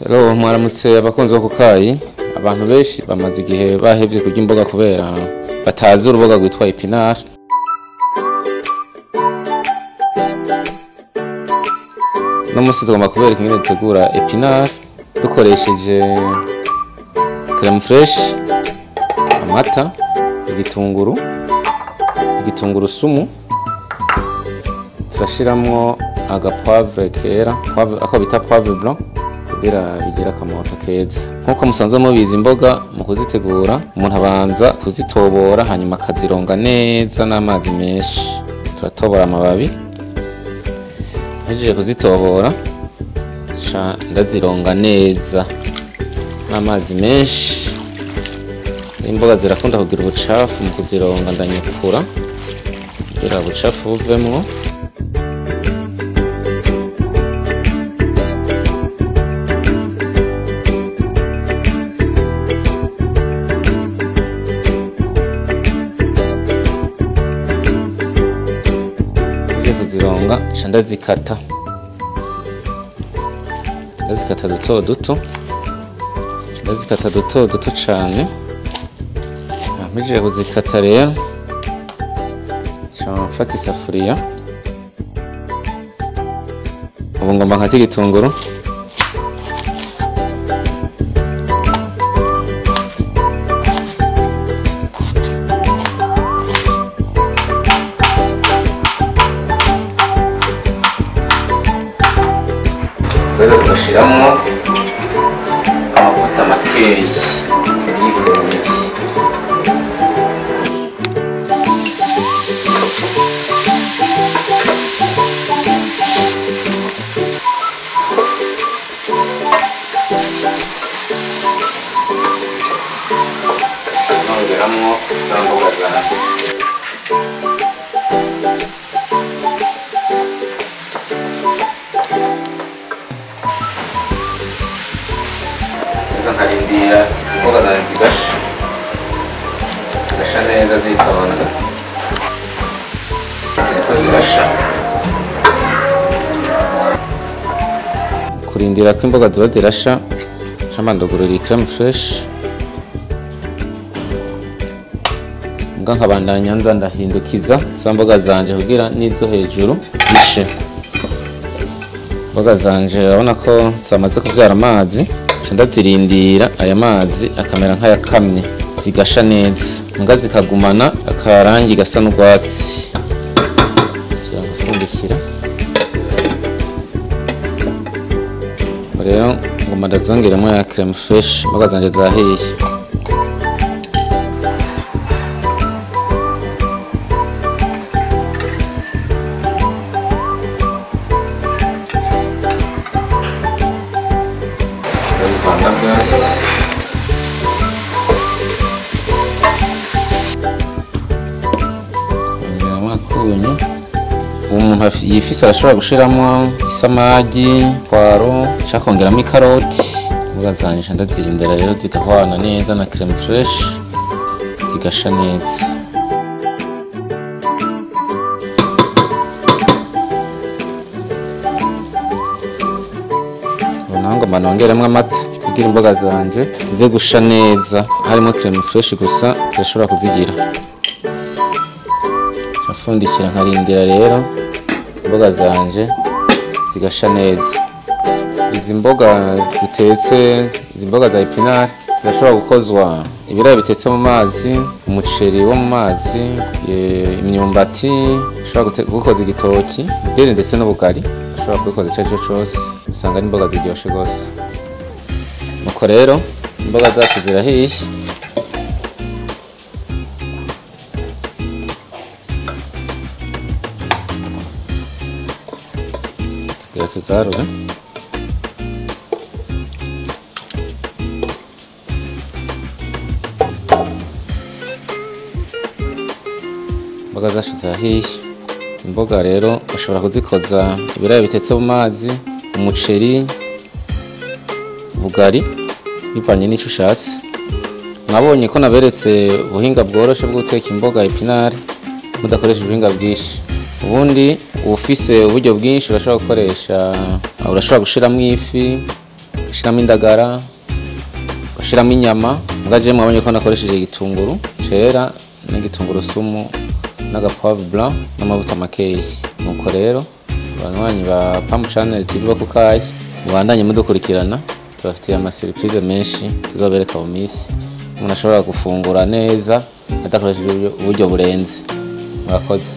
Hello, mwaramutse abakunzi bo kukayi. Abantu benshi bamaze igihe bahevye kurya imboga kubera batazi uruboga rwitwa épinard. Uno munsi tugomba kubereka ingene dutegura épinard dukoresheje crème fraîche, amata, igitunguru, igitungurusumu, turashiramwo aga poivre kera, ako bita poivre blanc, kugira bigire akamoto keza. Nkuko musanzwe mubizi, imboga mu kuzitegura umuntu abanza kuzitobora, hanyuma akazironga neza n'amazi menshi. Turatobora amababi, mpejeje kuzitobora nca ndazironga neza n'amazi menshi. Imboga zirakunda kugira ubucafu, mu kuzironga ndanyukura kugira ubucafu buvemwo. Mpejeje kuzironga nca ndazikata, ndazikata duto duto, ndazikata duto duto cane. Mpejeje kuzikata rero nca mfata isafuriya, ubu ngomba nkate igitunguru. Rero tugashiramwo amavuta makeyi, ibiyiko bibiri. Nongeramwo za mboga zanje. Rero nkarindira izi mboga zanje zigasha, zigasha neza zitonze, ziriko zirasha. Kurindira ko imboga ziba zirasha, nca ndugurura crème fraîche, mbwa nkabandanya nza ndahindukiza za mboga zanje kugira n'izo hejuru zishe. Imboga zanje urabona ko zamaze kuvyara amazi, nca ndazirindira aya mazi akamera nk'ayakamye, zigasha neza, mbwa zikagumana akarangi gasa n'urwatsi. Nsubira ngapfundikira. Rero ngomba ndazongeremo ya crème fraîche, imboga zanje zahiye. Ndabivanga vyose. Kongeramwo akunyu. Umuntu yifise arashobora gushiramwo isamagi, poireau, nshaka kongeramwo ikaroti. Imboga zanje nca ndazirindira rero zigahwana neza na crème fraîche, zigasha neza. Ubu naho ngomba nongeremwo amata kugira imboga zanje zize gusha neza, harimwo crème fraîche gusa zirashobora kuzigira. Nfundikira nkarindira rero imboga zanje zigasha neza. Izi mboga dutetse, izi mboga za épinard zirashobora gukozwa ibirayi bitetse mu mazi, umuceri wo mu mazi, imyumbati, ushobora gukoza igitoki, mbere ndetse n'ubugari, ushobora kubikoza ico arico cose, usanga ari imboga ziryoshe gose. Nuko rero imboga zacu zirahiye. Tugira tuzarure. Imboga zacu zahiye. Izi mboga rero ushobora kuzikoza ibirayi bitetse mu mazi, umuceri, ubugari, bivanye n'ico ushatse. Mwabonye ko naberetse ubuhinga bworoshe bwo guteka imboga épinard mudakoresha ubuhinga bwinshi. Ubundi ufise uburyo bwinshi urashobora gukoresha, urashobora gushiramwo ifi, Gushiramo indagara, gushiramo inyama. Mugaje mwabonye ko nakoresheje igitunguru cera n'igitungurusumu n'agapoivre blanc n'amavuta makeyi. Nuko rero abanywanyi ba Pam Channel TV bo kukayi, mubandanye mudukurikirana, tubafitiye ama surprise menshi tuzobereka mu minsi. Umuntu ashobora gufungura neza adakoresheje uburyo burenze. Murakoze.